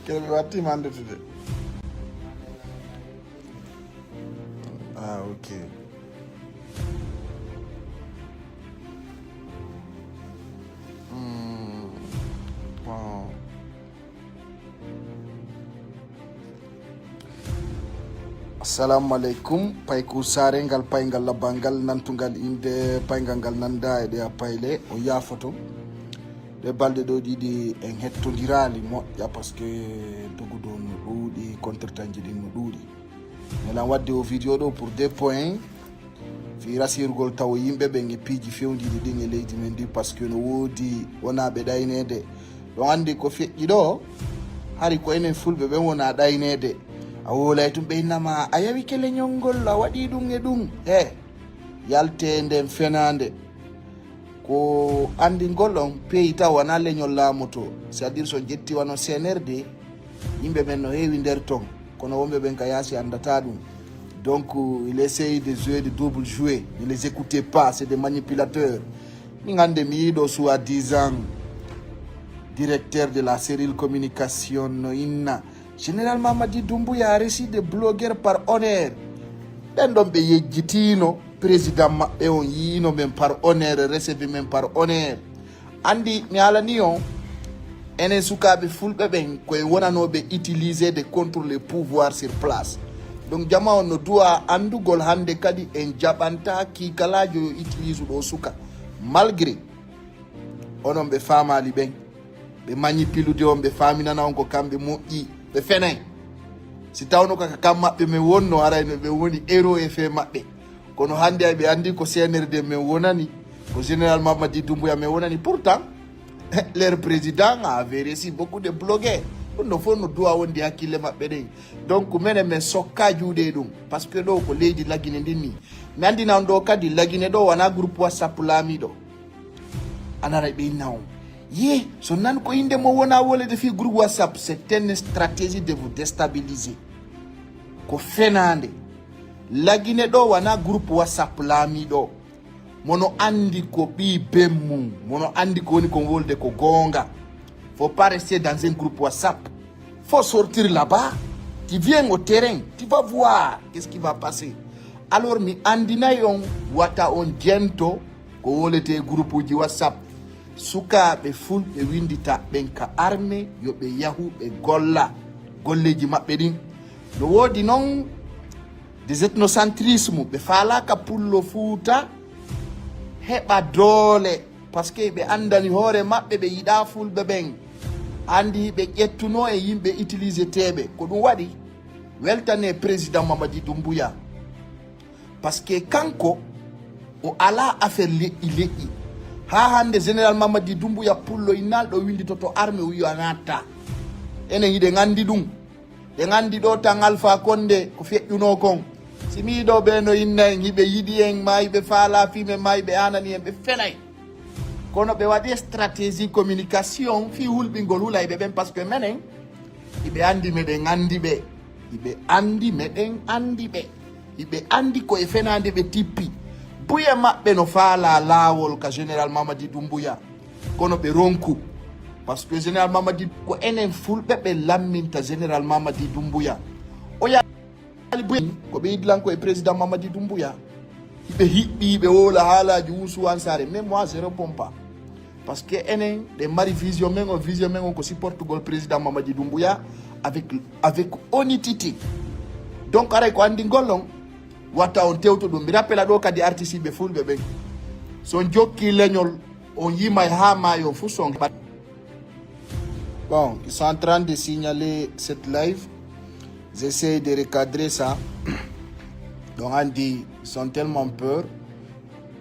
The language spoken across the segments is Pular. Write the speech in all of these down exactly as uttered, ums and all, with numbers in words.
Kene ɓe wattiima anndude. Ah, ok. Hmm. Bon. Assalamu aleykum. Payku saare ngal, payngal labbal ngal, nantungal innde, payngal ngal nanndaa e ɗe a payle, o yaafoto. Ɗe balɗe ɗo ɗiɗi en hettondiraali moƴƴa, parce que dogudu on no ɗuuɗi, contretemps ji ɗin no ɗuuɗi. Nelan wadde o video ɗo pour deux points. Fii rasirugol tawo yimɓe ɓen e piiji fewndiiɗi ɗin e leydi men ndi, parce que no woodi wonaaɓe ɗayneede. Ɗon anndi ko feƴƴi ɗo, hari ko enen fulɓe ɓen wonaa ɗayneede. A woolay tun ɓe innama, a yawike leñol ngol, a waɗii ɗun e ɗun. He, yaltee nden fenaande. Ko anndingol on pays taw wonaa leñol laamoto, c'est-à-dire so on ƴetti wano C N R D, yimɓe men no heewi nder ton, kono wonɓe ɓen ka yaasi anndataa ɗun. Donc, il essaye de jouer de double jouer. Ne les écoutez pas, c'est des manipulateurs. Min hannde mi yiɗo soi-disant directeur de la cellule communication no inna, Général Mamadi Doumbouya a reçu des blogueurs par honneur. Ɓen ɗon ɓe yejjitiino, président maɓɓe on yiino men par honneur, recevi men par honneur. Anndi, mi haalanii on, enen sukaaɓe fulɓe ɓen, ko en wonanooɓe utiliser de contre le pouvoir sur place. Donc, jama on no du'a anndugol hannde kadi en jaɓantaa kiikalaajo yo utilise ɗo suka. Malgré onon ɓe faamaali ɓen, ɓe mañi pilude on, ɓe faaminana on ko kamɓe moƴƴi, ɓe fenay. Si tawno ka, ka kam maɓɓe men wonno, arayno ɓe woni héros e fee maɓɓe. Kono hannde ay ɓe anndi ko C N R D men wonani, ko Général Mamadi Doumbouya men wonani. Pourtant, leur président avait reçu beaucoup de blogueurs. Ɗum ɗo fof no du'a wondi hakkille maɓɓe ɗen. Donc, menen men sokka juuɗe e ɗum. Parce que ɗo ko leydi Lagine ndin ni. Mi anndina on ɗo kadi, Lagine ɗo wona groupe WhatsApp laamiiɗo. A nana ɓe inna on. Ye, so nan ko innde mo wona wolede fii groupe WhatsApp, c'est une stratégie de vous déstabiliser. Ko fenaande. Lagine ɗo wona groupe WhatsApp laamiiɗo. Mono anndi ko ɓii ben mum. Mono anndi ko woni kon wolde ko goonga. Faut pas rester dans un groupe WhatsApp. Faut sortir là-bas. Tu viens au terrain. Tu vas voir qu'est-ce qui va passer. Alors, mi anndinay on, wata on jento ko wolete groupe uji WhatsApp. Sukaaɓe fulɓe winndita ɓen ka armée, yo ɓe yahu ɓe golla golleeji maɓɓe ɗin. No woodi non des ethnocentrisme, ɓe faalaaka pullo Fuuta heɓa doole, parce que ɓe anndani hoore maɓɓe, ɓe yiɗaa fulɓe ɓen. Anndi ɓe ƴettuno e yimɓe utiliseteeɓe. Ko ɗum waɗi, weltane président Mamadi Doumbouya. Parce que kanko, o alaa affaire leƴƴi leƴƴi. Haa hannde Général Mamadi Doumbouya pullo innal ɗo winnditoto armée, o wi'a natta. Enen hiɗen anndi ɗum. Ɓe anndi ɗo tan Alpha Condé ko feƴƴunoo kon. Si mi yiɗo ɓe no inna en, hiɓe yiɗi en, maa hiɓe faalaa fii men, maa hiɓe aanani en, ɓe fenay. Kono ɓe waɗi stratégie communication fii hulɓingol hulayɓe ɓen, parce que menen, hiɓe anndi meɗen anndi ɓe. Hiɓe anndi meɗen anndi ɓe. Hiɓe anndi ko e fenaande ɓe tippi. Buye maɓɓe no faalaa laawol ka Général Mamadi Doumbouya. Kono ɓe ronku. Parce que Général Mamadi, ko enen fulɓe ɓe lamminta Général Mamadi Doumbouya. O yaali buy ko ɓe yidilanko e président Mamadi Doumbouya. Ɓe hiɓɓi, ɓe wowla haalaaji Ousou Ansaré. Mais moi, je réponds pas. Parce que enen, ɗe mari vision men on, vision men on ko supportugol président Mamadi Doumbouya avec, avec honnêteté. Donc, aray ko anndi ngol on, wata on tewto ɗum. Mi rappela ɗo kadi artiste ɓe fulɓe ɓen. So on jokki leñol, on yimay haa maayo fuu son. Bon, ils sont en train de signaler cette live. J'essaie de recadrer ça. Donc, on dit, ils sont tellement peur.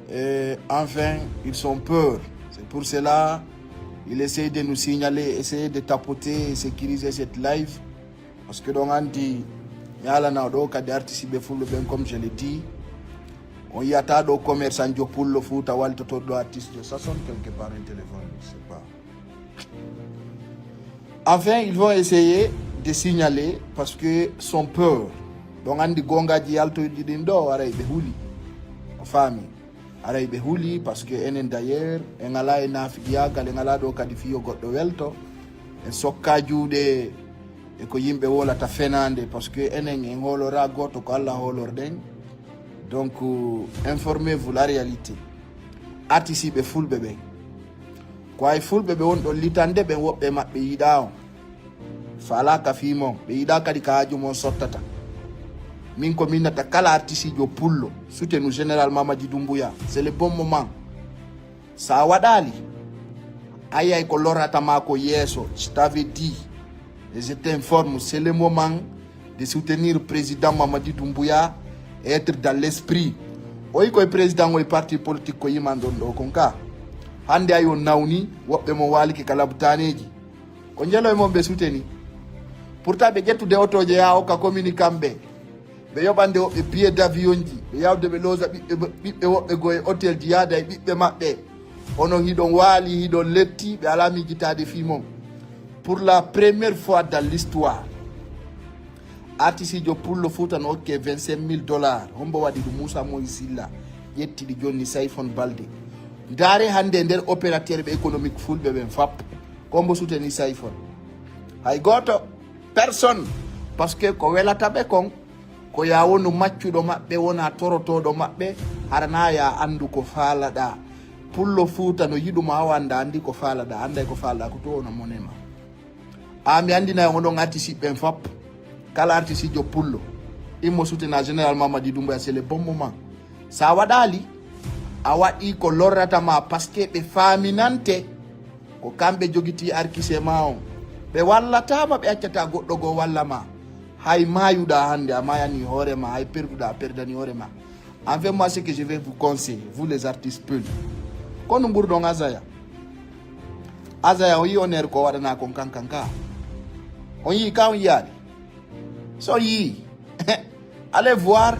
Et enfin, ils sont peur. C'est pour cela, ils essayent de nous signaler, essayer de tapoter et sécuriser cette live. Parce que donc, on dit, mi haalana ɗo kadi artiste ɓe fulɓe ɓen, comme je le dis. On yiyata ɗo commerçant jo pullo Fuuta waltoto ɗo artiste. Ça sonne quelque part un téléphone, je sais pas. Enfin, ils vont essayer de signaler parce que sont peur. Donc, anndi goongaaji yaltoyɗi ɗin ɗo, waray ɓe huli. A faami? Aray ɓe huli, parce que enen d'ailleurs, en alaa e naafiqiyaagal, en alaa ɗoo kadi fiyo goɗɗo welto. En sokkaa juuɗe e ko yimɓe wolata fenaande, parce que enen en hooloraa gooto, ko Alla hoolorɗen. Donc, informez-vous la réalité. Artisiiɓe fulɓe ɓen. Ko hay fulɓe ɓe woni ɗon litande ɓen, woɓɓe maɓɓe yiɗaa on. Faalaaka fii mon, ɓe yiɗaa kadi ka haaju mon sottata. Min ko mi innata kala artisiijo pullo, soutenu Général Mamadi Doumbouya, c'est le bon moment. Sa waɗaali, ayay ko lorrata ma ko yeeso, je t'avais dit, et je t'informe, c'est le moment de soutenir président Mamadi Doumbouya, être dans l'esprit. O yi koye président o e parti politique ko yiman ɗon ɗo kon ka. Hannde ay on nawni, woɓɓe mo waalike ka labutaaneeji. Ko njelo e mon ɓe soutenu. Pourtant ɓe ƴettude otooje yaa okka communiquant ɓe. Ɓe yoɓande woɓɓe billet d'avion ji, ɓe yawde ɓe loosa ɓiɓɓe, ɓiɓɓe woɓɓe goo e hôtel ji yaada e ɓiɓɓe maɓɓe. Onon hiɗon waali, hiɗon letti, ɓe alaa miijitaade fii mon. Pour la première fois dans l'histoire, artisiijo pullo Fuuta no okke vingt-cinq mille dollars. Hombo waɗi ɗum? Moussa Moïse Sylla ƴetti ɗi jonni Sayfon Balde. Ndaare hannde e nder opérateur ɓe économique fulɓe ɓen fap. Ko hombo soutenu Sayfon? Hay gooto. Personne. Parce que ko welata ɓe kon, ko yaa wonu maccuɗo maɓɓe, wona torotooɗo maɓɓe, hara naa yaa anndu ko faalaɗaa. Pullo Fuuta no yiɗu ma, o annda, anndi ko faalaɗaa, annday ko faalaɗaa, ko to ono mone ma. A mi anndinay on oɗon artisiiɓe ɓen fop, kala artisiijo pullo, immo soutenir Général Mamadi Doumbouya, c'est le bon moment. Sa waɗaali, a waɗii ko lorrata ma, parce que ɓe faaminante. Ko kamɓe jogitii arkise maa on. Ɓe wallataama, ɓe accataa goɗɗo goo walla ma. Hay maayuɗaa hannde, a maayanii hoore ma, hay perduɗaa, a perdanii hoore ma. En fait, moi, ce que je vais vous conseiller, vous les artistes peuls, ko no mburɗon Azaya. Azaya, on yii on heure ko waɗanaa kon kankan ka? On yii ka, on yiyaali? So on yii, allez voir,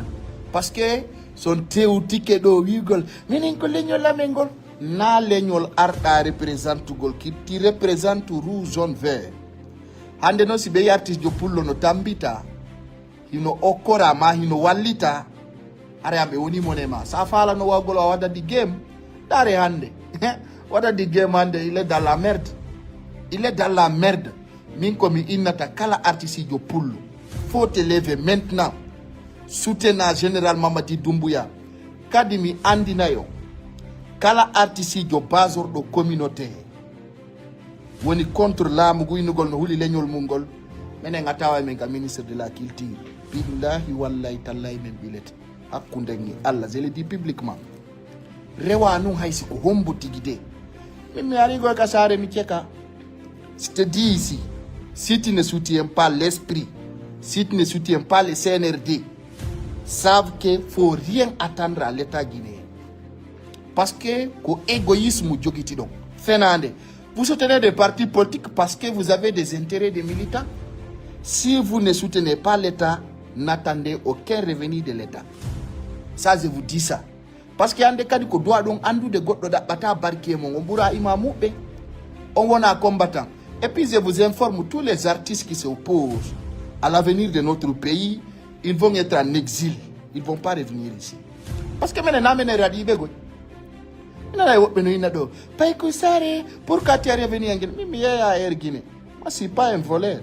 parce que son tewtike ɗo wiigol, minen ko leñol amen ngol. Na leñol arɗa représentugol, qui, qui représente rouge, jaune, vert. Hannde noon, si ɓe artiste jo pullo no tambita, hino okkora ma, hino wallita, hara yamɓe woni mone ma. Sa faala no wawgol a waɗa di game, ɗare hannde. Waɗa di game hannde, il est dans la merde. Il est dans la merde. Min ko mi innata kala artisiijo pullo, faut te lever maintenant, soutenir Général Mamadi Doumbouya. Kadi mi anndinay on, kala artisiijo basorɗo communauté woni contre laamu ngu innugol no huli leñol mum ngol, menen a taway men ka ministre de la culture. Billahi wallahi tallahi men ɓilete. Hakkunden e Allah, je le dis publiquement. Rewa nun hay si ko hombo tigi de. Min mi ari goy ka saare mi ceka. Je te dis ici, si tu ne soutiens pas l'esprit, si tu ne soutiens pas le C N R D, sache que faut rien attendre à l'État guinéen. Parce que ko égoïsme jogiti ɗon. Fenaande. Vous soutenez des partis politiques parce que vous avez des intérêts de militants. Si vous ne soutenez pas l'État, n'attendez aucun revenu de l'État. Ça, je vous dis ça. Parce que hannde kadi ko du'a ɗon anndude goɗɗo ɗaɓɓata barki e mon, on ɓura imaamuɓe, on wona combattant. Et puis je vous informe, tous les artistes qui s'opposent à l'avenir de notre pays, ils vont être en exil. Ils vont pas revenir ici. Parce que menen na menen raɗiɓe goy. Mi nanay woɓɓe no inna ɗo, Paykoy Sare, pourquoi tu as revenu en Guinée? Min mi yeeya Air Guinée. Moi, je suis pas un voleur.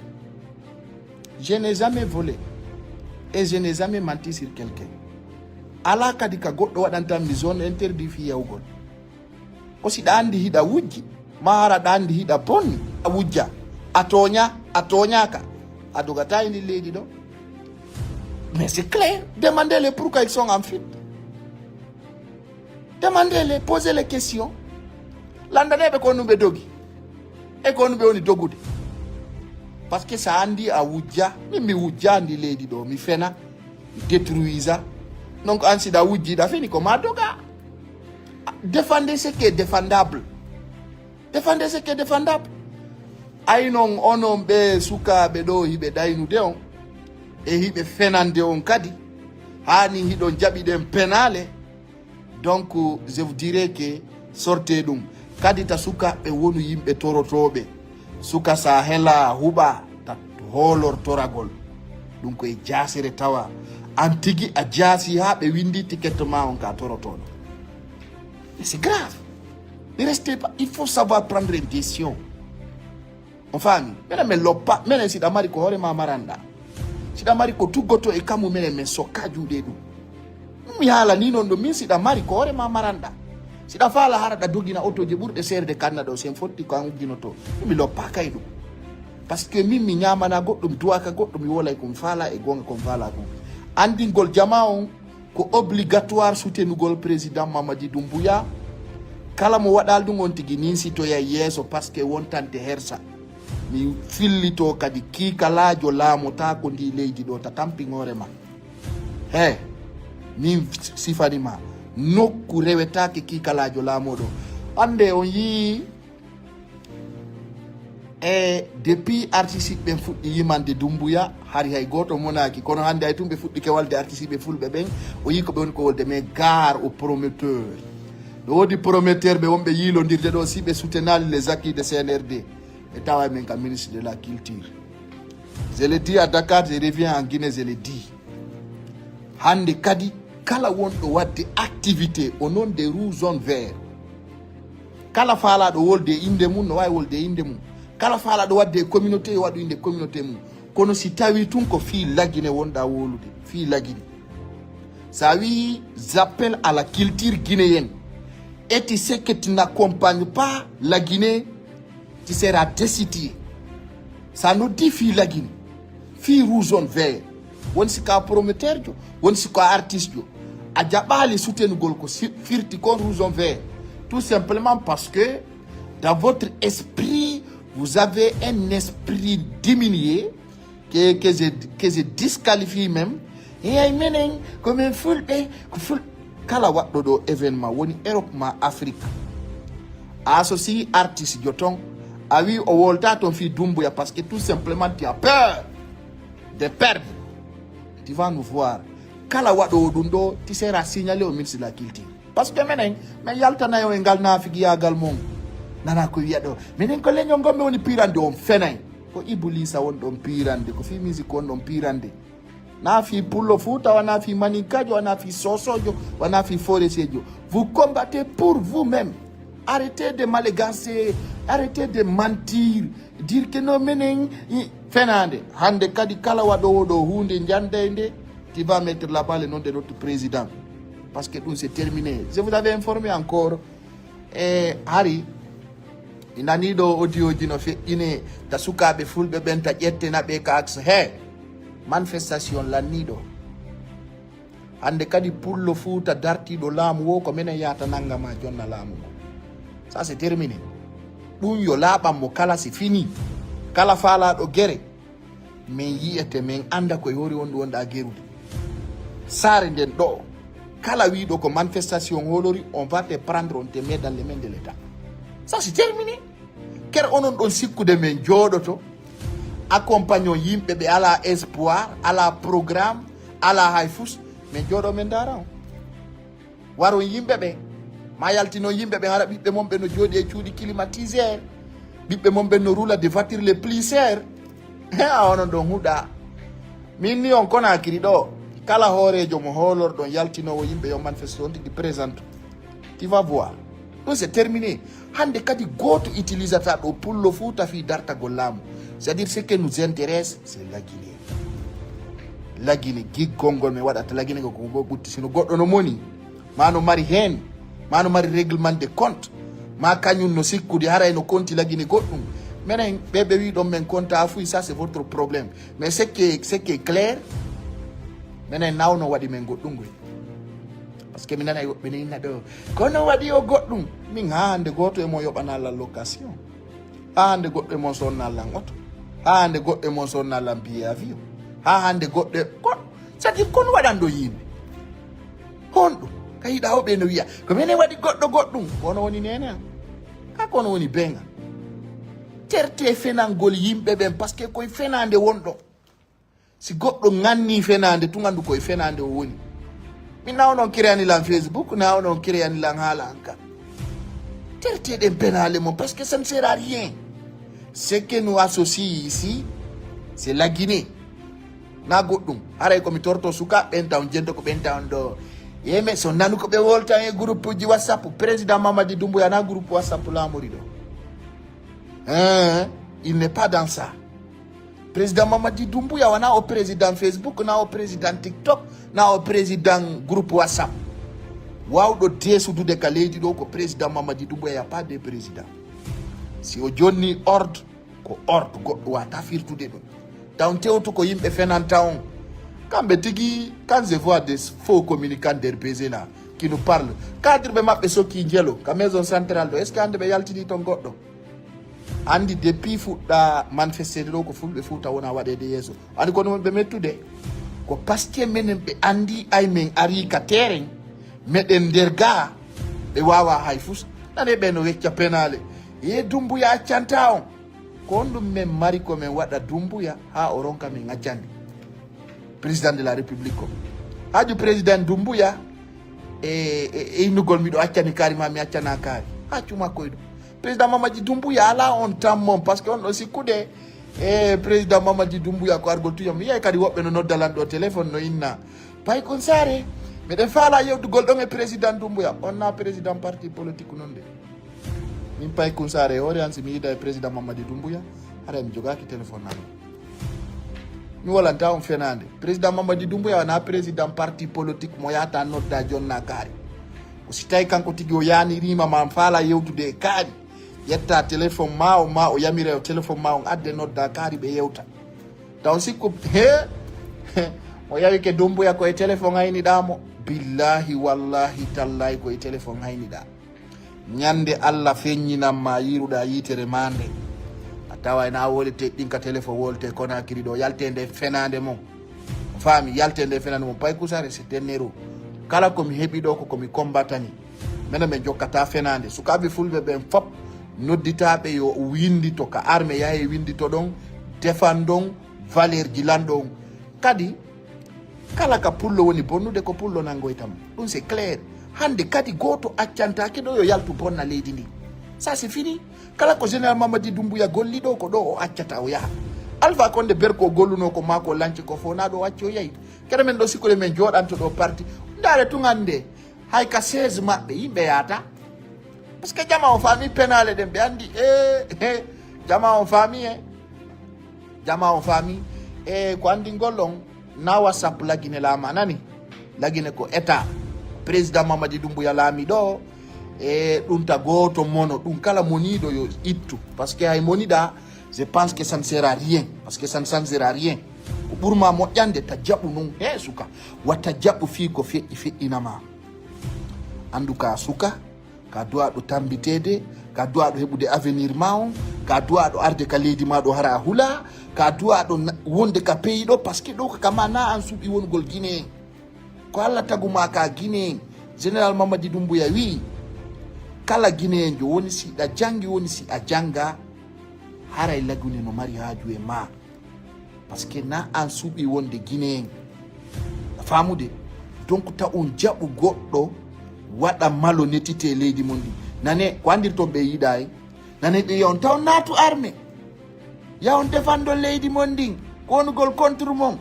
Je n'ai jamais volé. Et je n'ai jamais menti sur quelqu'un. Alaa kadi ka goɗɗo waɗanta mi zone interdit fii yahugol. Ko si ɗa anndi hiɗa wujji, maa hara ɗa anndi hiɗa bonni, a wujja, a tooña, a tooñaaka, a dogata e ndin leydi ɗo. Mais c'est clair, demandez-les pourquoi ils sont en fuite. Demandez-les, posez les questions. Lanndanee ɓe ko honɗun ɓe dogi. E ko honɗun ɓe woni dogude. Parce que sa anndi a wujja, min mi wujja anndi leydi ɗo, mi fena, mi détruisa. Donc an si ɗa wujji, ɗa feni ko ma doga. Défendez ce qui est défendable. Défendez ce qui est défendable. Ay non, onon ɓe sukaaɓe ɗo hiɓe ɗaynude on, e hiɓe fenande on kadi, haani hiɗon jaɓi ɗen penaale. Donc, je vous dirais que sortez ɗum. Kadi ta sukaaɓe wonu yimɓe torotooɓe. Suka sa hela huɓa ta hoolor toragol. Ɗum ko e jaasere tawa. An tigi a jaasi haa ɓe windi tiket ma on ka torotooɗo. Mais c'est grave. Ne restez pas, il faut savoir prendre une décision. On faami? Menen men loppa, menen si ɗa mari ko hoore ma maranɗa. Si ɗa mari ko tuggoto e kammu, menen men sokka juuɗe ɗum. Mi haala ni non ɗum, min si ɗa mari ko hoore ma maranɗa. Si ɗa faala hara ɗa dogina otoje ɓurɗe seerede kanna ɗo, sen fotti ko an ugginoto. Mi loppa kay ɗum. Parce que min mi ñaamana goɗɗo, mi duwaka goɗɗo, mi wolay ko mi faala e goonga ko mi faala kon. Anndingol jamaa on ko obligatoire soutenugol président Mamadi Doumbouya. Kala mo waɗal ɗum on tigi ninsitoya yeeso, parce que wontante hersa. Mi fillito kadi kiikalaajo laamotaako ndi leydi ɗo, ta tampin hoore ma. He, min sifani ma. Nokku rewetaake kiikalaajo laamoo ɗo. Hannde on yii E depuis artiste ɓen fuɗɗi yimande Dumbuya, hari hay gooto monaaki. Kono hannde hay tun ɓe fuɗɗike walde artiste ɓe fulɓe ɓen, o yii ko ɓe woni ko wolde, mais gare au promoteur. No woodi promoteur ɓe wonɓe yiilondirde ɗo, si ɓe soutenaali les acquis de C N R D, ɓe tawa men ka ministre de la culture. Je le dis à Dakar, je reviens en Guinée, je le dis. Hannde kadi, kala wonɗo waɗde activité au nom de Rouge Jaune Vert, kala faalaaɗo wolde e innde mum, no waawi wolde e innde mum. Kala faalaaɗo waɗde e communauté, yo waɗu innde communauté mum. Kono si tawii tun ko fii Lagine wonɗaa wowlude, fii Lagine. So a wi'i j'appelle à la culture guinéenne, et tu sais que tu n'accompagnes pas la Guinée, tu seras destitué. So a noddii fii Lagine, fii Rouge Jaune Vert, woni si ko a promoteur jo, woni si ko a artiste jo, a jaɓaali soutenugol ko si-, firti kon Rouge Jaune Vert. Tout simplement parce que dans votre esprit, vous avez un esprit diminué, que, que je, que je disqualifie même. Eyay, menen, ko men fulɓe, ko ful-, kala waɗɗo ɗo événement, woni Europe ma Afrique, a associi artiste jo ton, a wi o wolta ton fii Dumbuya, parce que tout simplement tu as peur de perdre. Tu vas nous voir. Kala waɗoowo ɗum ɗo, tu seras signalé au ministre de la Culture. Parce que menen, men yaltanay on e ngal naafigiyaagal mon. Nana ko wiya ɗo, menen ko leñol ngol men woni piirande, on fenay. Ko Ibuliisa won ɗon piirande, ko fii musique won ɗon piirande. Na fii Pullo Fuuta, wana fii Maninkajo, wana fii Sosojo, wana fii Foresejo. Vous combattez pour vous-même. Arrêtez de manigancer, arrêtez de mentir. Dire que non, menen, i, fenaande. Hannde kadi kala waɗoowo ɗo huunde njanndeynde, tu vas mettre là-bas le nom de notre président. Parce que ɗum, c'est terminé. Je vous avais informé encore. E hari, mi nanii ɗo audio ji no feƴƴinee ta sukaaɓe fulɓe ɓen, ta ƴettena ɓe ka aks. He, manifestation lannii ɗo. Hannde kadi Pullo Fuuta dartiiɗo laamu woo, ko menen yahata nannga ma jonna laamu ngu. Ça, c'est terminé. Ɗum yo laaɓan mo kala, c'est fini. Kala faalaaɗo gere, men yi'ete, men annda ko e hori wonde wonɗaa gerude. Saare nden ɗo, kala wiiɗo ko manifestation hoolori, on va te prendre, on te met dans les mains de l'État. Ça, c'est terminé. Kere onon ɗon sikkude men jooɗoto, accompagnon yimɓe ɓe alaa espoir, alaa programme, alaa hay fus, men jooɗo men ndaara on. Waron yimɓe ɓe, ma yaltinon yimɓe ɓe, hara ɓiɓɓe mon ɓe no jooɗi e cuuɗi climatiseur, ɓiɓɓe mon ɓe no rula de voiture les plus chères. He, a onon ɗon huɗa. Min ni on Conakry ɗo, kala hooreejo mo hoolorɗon yaltinoowo yimɓe yo manifeste on tigi présente. Tu vas voir. Ɗum c'est terminé. Hannde kadi gooto utilisata ɗo Pullo Fuuta fii dartagol laamu. C'est-à-dire, ce que nous intéresse, c'est Lagine. Lagine, giggol ngol mi waɗata Lagine ko, ko ngol ɓutti. Sino goɗɗo no moni, ma no mari heen, ma no mari règlement de compte, ma kañum no sikkude haray no konti Lagine goɗɗum. Menen, ɓe ɓe wi ɗon men konta fuy, ça c'est votre problème. Mais ce qui est, ce qui est clair, menen nawno waɗi men goɗɗum goy. Parce que mi nanay woɓɓe ne inna ɗo, kono waɗi o goɗɗum. Min haa hannde gooto e mon yoɓana l'allocation. Haa hannde goɗɗo e mon sonna lan oto. Haa hannde goɗɗo e mon sonna lan billet avion. Haa hannde goɗɗo e, ko, c'est-à-dire, kono waɗan ɗo yimɓe. Honɗum? Ka yiɗa o ɓe no wiya, ko menen waɗi goɗɗo goɗɗum. Kono woni nene an. Ka kono woni beŋa. Terte fenangol yimɓe ɓen, parce que koye fenaande wonɗo. Si goɗɗo ŋannii fenaande, tun anndu ko e fenaande o woni. Mi na onon kireyani lan Facebook, na onon kireyani lan haala an ka. Terteɗen penaale mon, parce que ça ne sert à rien. Ce que nous associe ici, c'est la Guinée. Na goɗɗum. Haray ko mi torto suka, ɓen taw jento ko ɓen taw ɗo. Yeme, so nanu ko ɓe woltan e groupe ji WhatsApp, président Mamadi Doumbouya na groupe WhatsApp laamori ɗo. Hein? Il n'est pas dans ça. Président Mamadi Doumbouya wona o président Facebook, na o président TikTok, na o président groupe WhatsApp. Wawɗo desudude ka leydi ɗo ko président Mamadi Doumbouya, y a pas de président. Si o jonni ordre, ko ordre, goɗɗo wata firtude ɗum. Taw tewtu ko yimɓe fenanta on. Kamɓe tigi, quand je vois des faux communicants der B G là, qui nous parlent. Cadre ɓe maɓɓe sokki njelo, ka maison centrale ɗo, est-ce que hande ɓe yaltini ton goɗɗo? Andi depuis fuɗɗa manifester ɗo ko fulɓe Fuuta wona waɗede yeeso. Andi ko ɗum ɓe mettude. Ko parce que menen ɓe andi ay men ari ka terrain, meɗen nder ga, ɓe wawa hay fus. Nane ɓe no wecca penale. Ye Dumbuya accanta on. Ko on ɗum men mari ko men waɗa Dumbuya ha o ronka men accande. Président de la République ko. Haaju président Dumbuya e, e, e innugol miɗo accani kaari ma mi accana kaari. Haccu makko e ɗum. Président Mamadi Doumbouya ala on tammon, parce que on ɗo sikkude e président Mamadi Doumbouya ko argol tuñam. Mi yiyay kadi woɓɓe no nodda lan ɗo téléphone no inna. Paykun Saare, miɗen faala yewtugol ɗon e président Doumbouya. On na président parti politique non de. Min Paykun Saare e hoore an si mi yida e président Mamadi Doumbouya, haray mi jogaaki téléphone an. Mi wolanta on fenaande. Président Mamadi Doumbouya wona président parti politique mo yahata nodda jonna kaari. Ko si tawi kanko tigi o yanirima ma faala yewtude e kaari, ƴetta téléphone ma o, ma o yamira yo téléphone ma on adde nodda kaari ɓe yewta. Taw sikku, he, mo yawike Doumbouya ko e téléphone hayniɗa mo. Billahi, wallahi, tallahi ko e téléphone hayniɗa. Ñande Allah feññinan ma yiiruɗa yiitere ma nde. A tawa ena wole teɗɗin ka téléphone wolte Conakry ɗo, yalte nde fenaande mon. Faami, yalte nde fenaande mon. Paykun Saare, c'est un héros. Kala ko mi heɓi ɗo ko ko mi combatani. Menen men jokkata fenaande. Sukaaɓe fulɓe ɓen fop nodditaaɓe yo windito ka armée yahe windito ɗon, defandon valeur ji lanɗo on. Kadi, kala ka pullo woni bonnude ko pullo nangoyta mo. Ɗum c'est clair. Hande kadi gooto accantaake ɗo yo yaltu bonna leydi ndi. Ça c'est fini. Kala ko général Mamadi Doumbouya golli ɗo ko ɗo o accata o yaha. Alpha Condé Berko o golluno ko maako o lanci ko fo na ɗo o acci o yahi. Kede men ɗo sikkude men jooɗanto ɗo parti. Ndaare tun hande. Hay ka seize maɓɓe yimɓe yaata. Parce que jama on faami penale ɗen ɓe andi e, e, jama on faami e. Jama on faami e ko andingol on na WhatsApp Lagine laama nani. Lagine ko état. Président Mamadi Doumbouya laami ɗo e ɗum ta gooto mono ɗum kala moniiɗo yo ittu. Parce que hay moniɗa, je pense que ça ne sert à rien. Parce que ça ne changera rien. Ko ɓurma moƴƴande ta jaɓu nun he suka. Wata jaɓu fii ko feƴƴi feƴƴinama. Andu ka suka, ka du'aɗo tambiteede, ka du'aɗo heɓude avenir ma on, ka du'aɗo arde ka leydi ma ɗo hara a hula, ka du'aɗo na-, wonde ka pays ɗo, parce que ɗo ka kama na an suɓi wongol Guinée. Ko Allah tagu ma ka Guinée. Général Mamadi Doumbouya wi, kala Guinéenjo woni si ɗa jangi, woni si a janga, haray Lagine no mari haaju e ma. Parce que na an suɓi wonde Guinéen. A faamude? Donc ta on jaɓu goɗɗo waɗa malhonnêteté e leydi mon ndi. Nane, ko andirton ɓe yiɗa e. Nane ɓe yo on taw naatu armée. Ya on defando leydi mon ndin. Ko wonugol contre mon.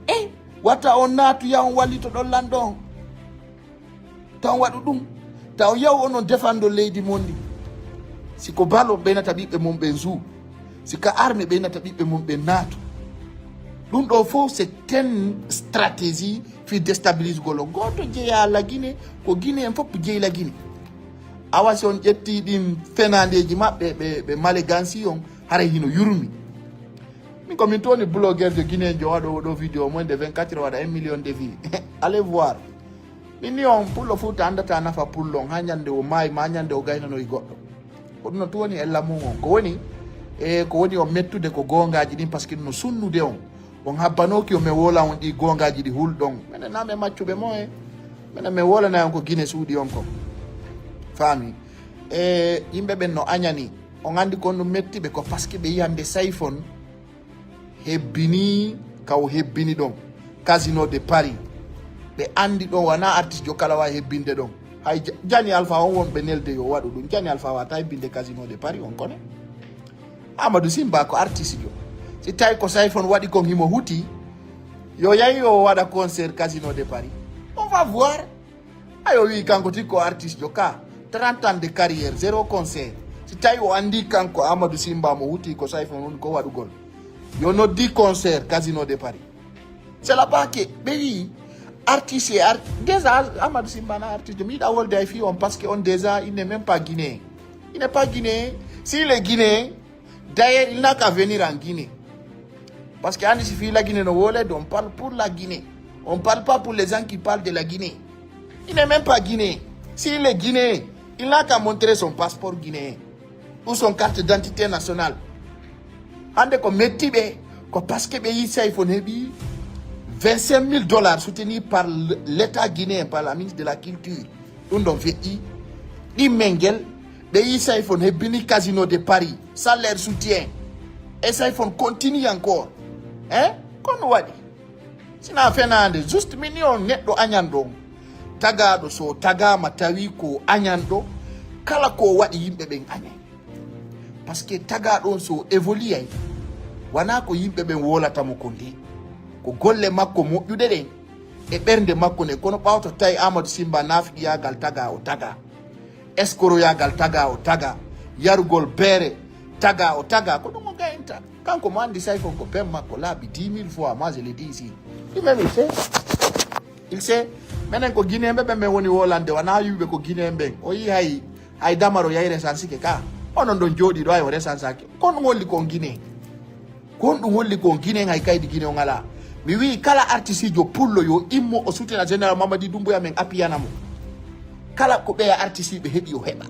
E, wata on naatu ya on wallito ɗon lanɗo on. Taw waɗu ɗum. Taw yaw onon defando leydi mon ndi. Si ko balo ɓeynata ɓiɓɓe mum ɓen zu. Si ka arme ɓeynata ɓiɓɓe mum ɓen naatu. Ɗum ɗo fof c'est une stratégie fi déstabilisgol o. Gooto jeyaa Lagine, ko Guinée en fof jeyi Lagine. Awa si on ƴetti ɗin fenandeeji maɓɓe, ɓe, ɓe Malegansi on, haray hino yurmi. Min ko min toni blogueur de Guinée jo waɗo ɗo vidéo mo de vingt-quatre waɗa un million de vues. Allez voir. Min ni on pullo Fuuta andata nafa pullo on, ha ñande o maayi, ma ñande o gaynanoyi goɗɗo. Ko ɗum no tun woni ella mum on. Ko woni, e ko woni on mettude ko goongaaji ɗin, parce que no sunnude on. On habbanooki o men wola on ɗi goongaaji ɗi hulɗon. Menen na men maccuɓe mo e. Menen men wolana on ko Guinée suuɗi on ko. Faami? E yimɓe ɓen no añani. On andi kon ɗum metti ɓe ko parce que ɓe yiyande Sayfon hebbini ka o hebbini ɗon, Casino de Paris. Ɓe andi ɗon wona artiste jo kala wawi hebbinde ɗon. Hay Ja-, Jani Alpha on wonɓe nelde yo waɗu ɗum. Jani Alpha wata hebbinde Casino de Paris on kono. Amadou Simba ko artiste jo. Si tawi ko Sayfon waɗi kon himo huti, yo yahi o waɗa concert Casino de Paris. On va voir. Ayo, wi kanko ti ko artiste jo ka, trente ans de carrière, zéro concert. Si tawi o andi kanko Amadou Simba mo wuti ko Sayfon woni ko waɗugol, yo noddi concert Casino de Paris. C'est là-bas que ɓe wi artiste e art-, déjà Amadou Simba na artiste, mi yiɗa wolde ay fii on, parce que on déjà il n'est même pas guinéen. Il n'est pas guinéen. S'il est guinéen, d'ailleurs, il n'a qu'à venir en Guinée. Parce que andi si fii la Guinée no wolede, on parle pour la Guinée. On parle pas pour les gens qui parlent de la Guinée. Il n'est même pas guinéen. S'il est guinéen, il n'a qu'à montrer son passeport guinéen ou son carte d'identité nationale. Hande ko metti ɓe, ko parce que ɓe yi Sayfon heɓi vingt-cinq mille dollars soutenus par l-, l'État guinéen, par la ministre de la Culture. Ɗum ɗon feƴƴi. Ɗimmel ngel, ɓe yi Sayfon hebbini Casino de Paris, salaire soutien. Et Sayfon continue encore. Hein? Ko no waɗi? Sina fenaande, juste min ni on neɗɗo añanɗo on. Tagaaɗo so tagaama tawi ko añanɗo, kala ko waɗi yimɓe ɓen añay. Parce que tagaaɗo on so évolue ay, wanaa ko yimɓe ɓen wolata mo ko nde. Ko golle makko moƴƴuɗe ɗen e ɓernde makko nden. Kono ɓawto tawi Amadou Simba naafiqiyaagal taga o taga. Eskoroyaagal taga o taga. Yarugol beere taga o taga. Ko ɗum o gayinta. Kanko mo andi Sayfon ko ben makko laabi dix mille fois, moi je le dis ici. Lui-même, il sait. Il sait. Menen ko Guinéen ɓe ɓen men woni wolande, wanaa wi'uɓe ko Guinéen ɓen. O yi hay, hay Damaro yay resansike ka. Onon ɗon jooɗi ɗo ay o resansake. Kon ɗum holli kon Guinéen. Kon ɗum holli kon Guinéen hay kaydi Guinéen on alaa. Mi wi'i kala artisiijo pullo yo immo o sutina Général Mamadi Doumbouya men appiyana mo. Kala ko ɓeya artisiiɓe heɓi o heɓa.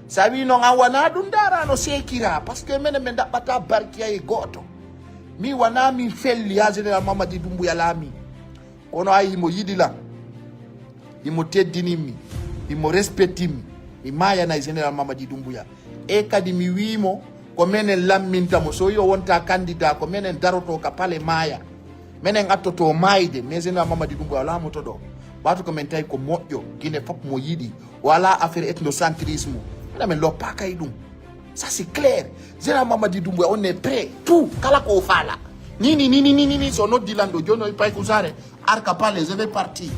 Sa wi non an wanaa ɗum ndaara no seekira, parce que menen men ɗaɓɓata barkiya e gooto. Mi wanaa min felli haa Général Mamadi Doumbouya laami. Kono ay himo yiɗi lan. Himo teddinin mi. Himo respectin mi. Mi maayanay Général Mamadi Doumbouya. E kadi mi wii mo ko menen lamminta mo. So yo wonta candidat ko menen daroto ka palais maaya. Menen attoto maayde. Mais Général Mamadi Doumbouya alaa mo to ɗo. Ɓaatu ko men tawi ko moƴƴo. Guinée fop mo yiɗi. O alaa affaire ethnocentrisme. Minen men loppaaka e ɗum. Ça, c'est clair. Général Mamadi Doumbouya, on est prêt. Tout. Kala ko o faala. Ni, ni, ni, ni, ni, ni, ni. So noddi lanɗo, jooni o pay ko saare. Arka palais, je vais partir.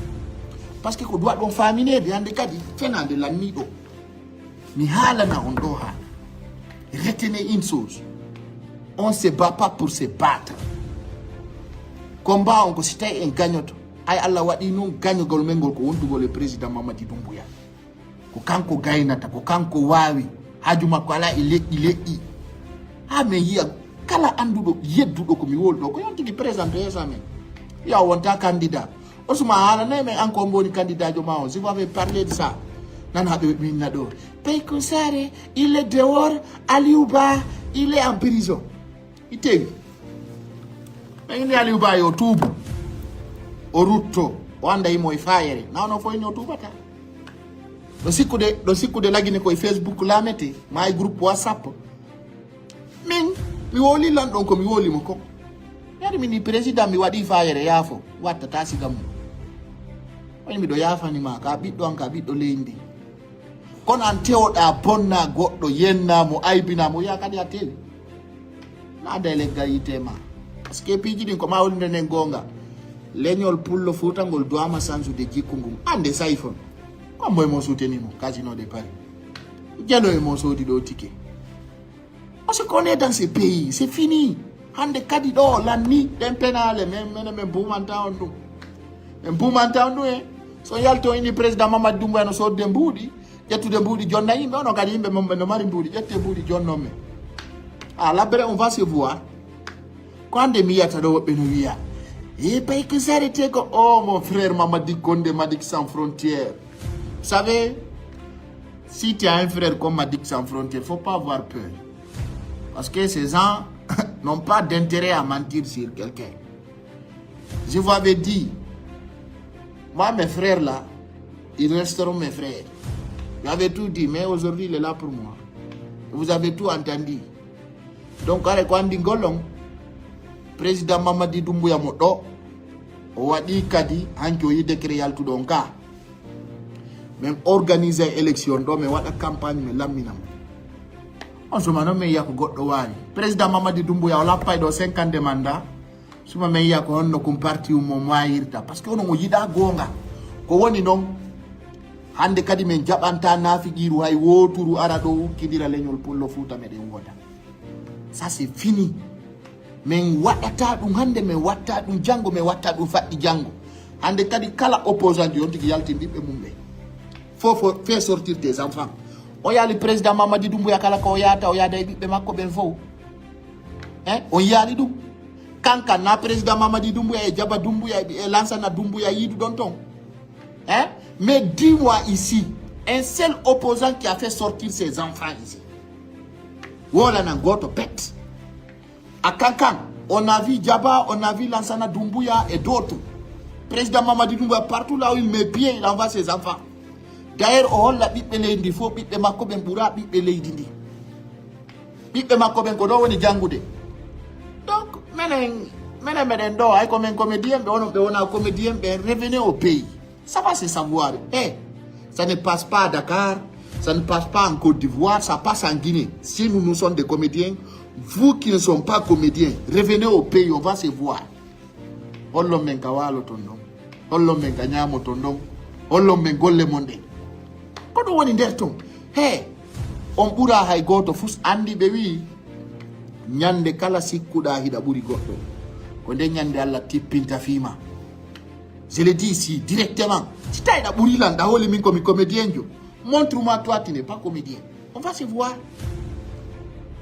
Parce que ko duwa ɗon faamineede hannde kadi fenaande lanniiɗo. Mi haalana on ɗo haala. Retenez une chose. On se bat pas pour se battre. Combat on ko si tawi en gañoto. Ay Allah waɗi non gañogol men ngol ko wondugol e président Mamadi Doumbouya. Ko kanko gaynata, ko kanko waawi. Haaju makko alaa e leƴƴi leƴƴi. Haa men yi'a kala annduɗo, yedduɗo ko mi wowli ɗo, ko yon tigi présente yeeso amen. Wi'a o wonta candidat. Osuma haalanay men an ko hombo woni candidat jo ma on. Si vous avez parlé de ça, nan haɓe winna ɗo. Payko Sare, il est dehors, Aliou Ba, il est en prison. I tewi. Men inni Aliou Ba yo tuubu. O rutto. O annda himo e faayere. Na ono fof ni o tuubata. Ɗo sikkude, ɗo sikkude lagine ko e Facebook laamete, ma e groupe WhatsApp. Min, mi wowli lan ɗon ko mi wowli mo ko. Yari min ni président mi waɗi faayere yaafo, wattata siga mum. Woni miɗo yaafani ma, ka ɓiɗɗo an, ka ɓiɗɗo leydi ndi. Kono an tewoɗa bonna goɗɗo, yenna mo, aybina mo, wi'a kadi a tewi. Naada e leggal yiite ma. Parce que piiji ɗin ko ma woni nden goonga. Leñol pullo fuuta ngol duwama sansude jikku ngun. Ande Sayfon. Ko moy mo souteni mo, Casino de Paris. Jalo e mo soodi ɗo ticket. Parce que on est dans ce pays, c'est fini. Hande kadi ɗo lanni ɗen penaale, men, men, men buumanta on ɗum. Men buumanta on ɗum e. So yalto ini président Mamadi Doumbouya no sodde mbuuɗi, ƴettude mbuuɗi jonna yimɓe, ono kadi yimɓe mon ɓe no mari mbuuɗi, ƴette mbuuɗi jonnon men. Ah, labbere on va se voir. Ko hande mi yiyata ɗo woɓɓe no wiya. E pay que s'arrêter ko, oh mon frère Mamadi Condé, Madick sans frontières. Vous savez, si tu as un frère comme Madick sans frontières, faut pas avoir peur. Parce que ces gens n'ont pas d'intérêt à mentir sur quelqu'un. Je vous avais dit, moi, mes frères là, ils resteront mes frères. J'avais tout dit, mais aujourd'hui, il est là pour moi. Vous avez tout entendu. Donc, hare ko anndi ngol on, président Mamadi Doumbouya mo ɗo, o waɗi kadi hanki o yi décret yaltuɗo on ka. Men organiser élection ɗo, men waɗa campagne, men lammina mo. On suma non men yiya ko goɗɗo waali. Président Mamadi Doumbouya o lappay ɗo cinquante mandat. Suma men yiya ko honno kun parti um mo mayirta. Parce que onon o yiɗa goonga. Ko woni non, Hannde kadi men jaɓantaa naafiqiiru hay wooturu ara ɗoo ukkidira leñol Pullo Fuuta meɗen wooda. Ça c'est fini. Men waɗataa ɗum hannde, men watta ɗum janngo, men watta ɗum faɗɗi janngo. Hannde kadi kala opposant ji on tigi yaltin ɓiɓɓe mum ɓe. Faut, faut faire sortir tes enfants. O yaali président Mamadi Doumbouya kala ko o yaata, o yaada e ɓiɓɓe makko ɓen fow. Hein? On yaali ɗum. Kankan na président Mamadi Doumbouya e Jaba Doumbouya e, e Lansana Doumbouya yiiduɗon ton. Hein? Mais dis-moi ici, un seul opposant qui a fait sortir ses enfants ici. Wala nan goto pet. A Kankan, on a vu Jaba, on a vu Lansana Doumbouya et d'autres. Président Mamadi Doumbouya, partout là où il met pied, il envoie ses enfants. D'ailleurs, o holla ɓiɓɓe leydi ndi fof, ɓiɓɓe makko ɓen ɓura ɓiɓɓe leydi ndi. Ɓiɓɓe makko ɓen ko ɗo woni janngude. Donc, menen, menen meɗen ɗo, hay ko men comédien ɓe, onon ɓe wona comédien ɓe, revenez au pays. Ça va se savoir. Eh, ça ne passe pas à Dakar, ça ne passe pas en Côte d'Ivoire, ça passe en Guinée. Si nous, nous sommes des comédiens, vous qui ne sommes pas comédiens, revenez au pays, on va se voir. Hollon men ka waaloton ɗon. Hollon men ka ñaamoton ɗon. Hollon men golle mon ɗen. Ko ɗum woni nder ton. He, on ɓuraa hay gooto fus anndi ɓe wi'i, ñannde kala sikkuɗaa hiɗa ɓuri goɗɗo. Ko nden ñannde Allah tippinta fii ma. Je le dis ici directement. Si tawi ɗa ɓuri lan, ɗa hooli min ko mi comédienjo. Montre-moi toi, tu n'es pas comédien. On va se voir.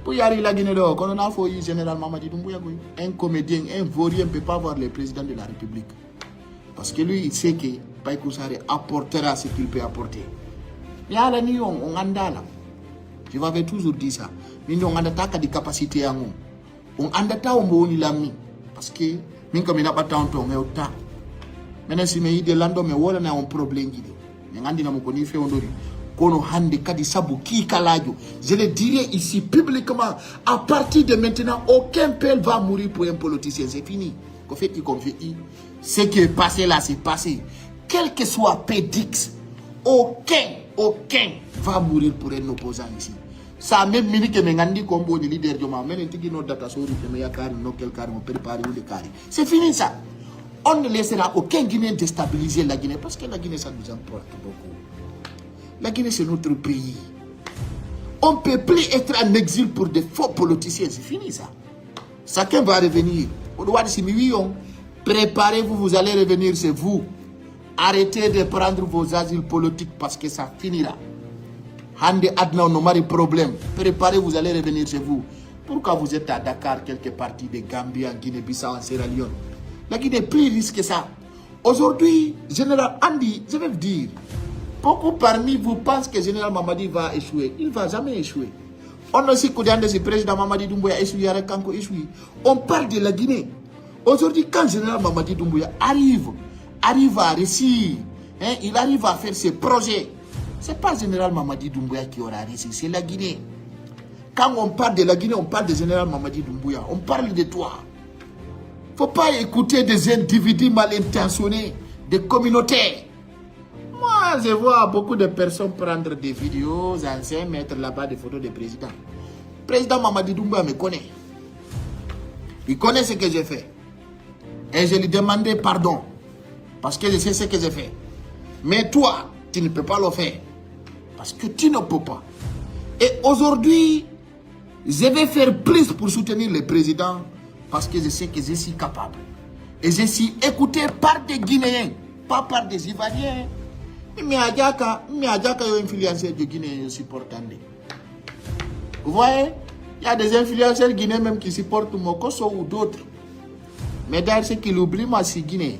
Pour y arriver la Guinée dehors, kono na fo yi général Mamadi Doumbouya koy. Un comédien, un vaurien ne peut pas voir le président de la République. Parce que lui, il sait que Paye Kousare apportera ce qu'il peut apporter. Mi haalani on, on anndaa lan. Je vous avais toujours dit ça. Min on anndataa kadi capacité an on. On anndataa on mo woni lammi. Parce que min ko mi naɓataa on to on hewtaa. Menen si mi yiide lanɗo, mi wolana on problème ji ɗi. Min anndina mo ko ni fewndori. Kono hannde kadi sabu kiikalaajo, je le dirai ici publiquement, à partir de maintenant, aucun peuple va mourir pour un politicien. C'est fini. Ko feƴƴi kon feƴƴi. Ce qui est passé là, c'est passé. Quel que soit P D X, aucun, aucun va mourir pour un opposant ici. Sa memminike, min anndi ko on woni leader jo ma. Menen tigi noddata sooruɓe mo yaha kaari, nokkel kaari, mo préparer hunde kaari. C'est fini ça. On ne laissera aucun Guinéen déstabiliser la Guinée parce que la Guinée, ça nous importe beaucoup. La Guinée, c'est notre pays. On ne peut plus être en exil pour des faux politiciens. C'est fini ça. Chacun va revenir. Ko ɗum waɗi si mi wi'i on, préparez-vous, vous allez revenir chez vous. Arrêtez de prendre vos asiles politiques parce que ça finira. Hannde aduna on no mari problème. Préparez-vous, vous allez revenir chez vous. Pourquoi vous êtes à Dakar, quelque partie de Gambie, en Guinée-Bissau, en Sierra Leone? La Guinée est plus riche que ça. Aujourd'hui, général Andy, je vais vous dire, beaucoup parmi vous pensent que général Mamadi va échouer. Il va jamais échouer. On aussi, si président Mamadi Doumbouya échoue, kanko échoue. On parle de la Guinée. Aujourd'hui, quand général Mamadi Doumbouya arrive, arrive à réussir, hein, il arrive à faire ses projets, c'est pas général Mamadi Doumbouya qui aura réussi, c'est la Guinée. Quand on parle de la Guinée, on parle de général Mamadi Doumbouya. On parle de toi. Faut pas écouter des individus mal intentionnés, des communautaires. Moi, je vois beaucoup de personnes prendre des vidéos, anciens, mettre là-bas des photos des présidents. Président Mamadi Doumbouya me connaît. Il connaît ce que j'ai fait. Et je lui demandais pardon. Parce que je sais ce que j'ai fait. Mais toi, tu ne peux pas le faire. Parce que tu ne peux pas. Et aujourd'hui, je vais faire plus pour soutenir le président parce que je sais que je suis capable. Et je suis écouté par des Guinéens, pas par des Ivoiriens. Mi ajaka, mi ajaka yo influenceur de Guinée yo supportande. Vous voyez, il y a des influenceurs guinéens même qui supportent Mokoso ou d'autres. Mais d'ailleurs, ce qu'il oublie, moi, c'est Guinée.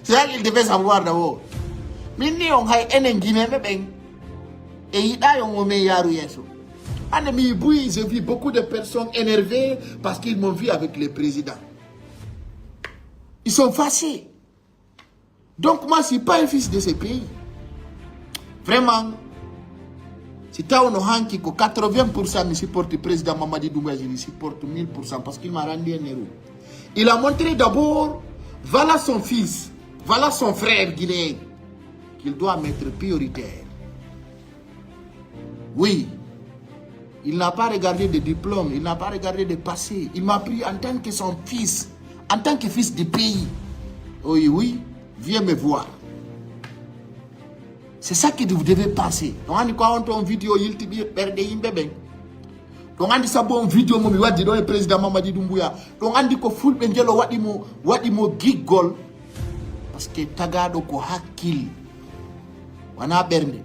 C'est ça qu'il devait savoir d'abord. Min ni on hay enen Guinéen ɓen e yiɗa yon o men yaaru yeeso. Hande mi buy, j'ai vu beaucoup de personnes énervées parce qu'ils m'ont vu avec les présidents. Ils sont fâchés. Donc moi, je suis pas un fils de ce pays. Vraiment, si tawno hanki ko quatre-vingts pour cent mi supporte président Mamadi Doumbouya, je le supporte mille pour cent parce qu'il m'a rendu un héros. Il a montré d'abord, voilà son fils, voilà son frère guinéen, qu'il doit mettre prioritaire. Oui, il n'a pas regardé de diplôme, il n'a pas regardé de passé. Il m'a pris en tant que son fils, en tant que fils du pays. Oui, oui, viens me voir. C'est ça que vous devez penser. Ɗon anndi ko on ton vidéo yilti ɓi-, ɓerɗe yimɓe ɓen. Ɗon anndi sabu on vidéo mo mi waddi ɗon e président Mamadi Doumbouya. Ɗon anndi ko fulɓe njelo waɗi mo, waɗi mo giggol. Parce que tagaaɗo ko hakkil, wanaa ɓernde.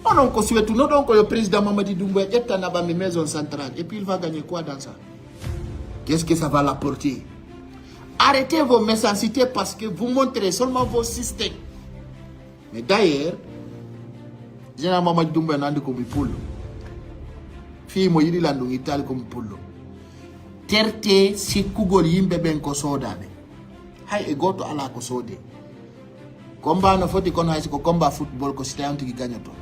Onon ko suwetunoɗon ko yo président Mamadi Doumbouya ƴetta naɓa mi maison centrale. Et puis il va gagner quoi dans ça? Qu'est-ce que ça va l'apporter? Arrêtez vos méchancetés parce que vous montrez seulement vos systèmes. Mais d'ailleurs, Général Mamadi Doumbouya no anndi ko mi pullo. Fii mo yiɗi lanndun ittaali ko mi pullo. Tertee sikkugol yimɓe ɓen ko soodaaɓe. Hay e gooto alaa ko soodee. Combat no foti, kono hay si ko combat football, ko si tawi on tigi gañoto.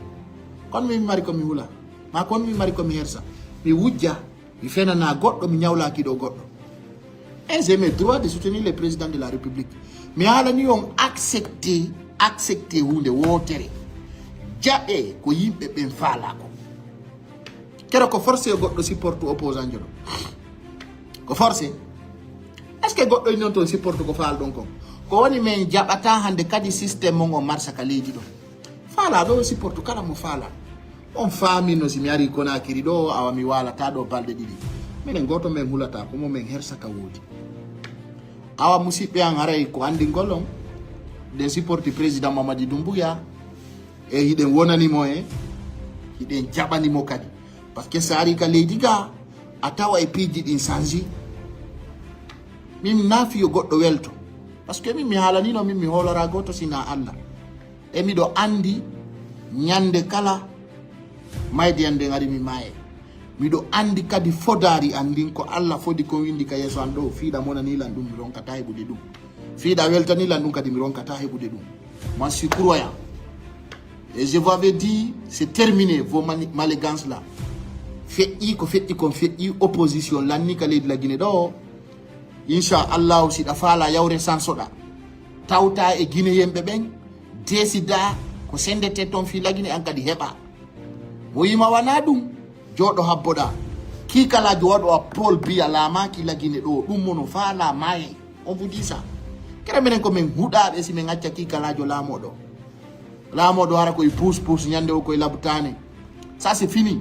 Kono mi mari ko mi hula. Ma kono mi mari ko mi hersa. Mi wujja, mi fenana goɗɗo, mi ñawlaaki ɗo goɗɗo. Et j'ai mes droits de soutenir le président de la République. Mi haalani on accepter, accepter huunde wootere. Jaɓee ko yimɓe ɓen faalaa ko. Kero ko forcé yo goɗɗo supporte opposant jo ɗo. Ko forcé. Est-ce que goɗɗo e non ton supporte ko faalɗon kon? Ko woni men jaɓata hannde kadi système mon on marsa ka leydi ɗo. Faalaa ɗo supporte kala mo faalaa. On faamino si mi ari Conakry ɗo, awa mi waalata ɗo balɗe ɗiɗi. Minen gooto men hulata, ko mo men hersa ka woodi. Awa musiɓɓe an haray ko anndingol on, ɗen supporte président Mamadi Doumbouya, e hiɗen wonani mo e, hiɗen jaɓani mo kadi. Parce que si a ari ka leydi ga, a tawa e piiji ɗin sanji. Min naafi yo goɗɗo welto. Parce que min mi haalanino min mi hoolora gooto sina Allah. E miɗo anndi ñande kala mayde an nden ari mi maaye. Miɗo anndi kadi fodaari an ndin ko Allah fodi ko windi ka yeeso an ɗo. Fiiɗa monani lan ɗum mi ronkata heɓude ɗum. Fiiɗa weltani lan ɗum kadi mi ronkata heɓude ɗum. Moi, je suis croyant. Et je vous avais dit, c'est terminé, vos mani-, manigances là. Feƴƴi ko feƴƴi kon feƴƴi, opposition lanni ka leydi la Guinée ɗo. Insha Allahu, si ɗa faala yawre sansoɗa. Tawta e Guinéen ɓe ɓen, desida ko sendete ton fii la Guinée an kadi heɓa. Mo yima wana ɗum, jooɗo habboɗa. Kiikalaajo waɗo a Paul Biya laamaaki la Guinée ɗo, ɗum mono faala maaye. On vous dit ça. Kere menen ko men huɗaaɓe si men acca kiikalaajo laamoɗo. Laamoɗo hara koye puus puus, ñande o koye labutaane. Ça, c'est fini.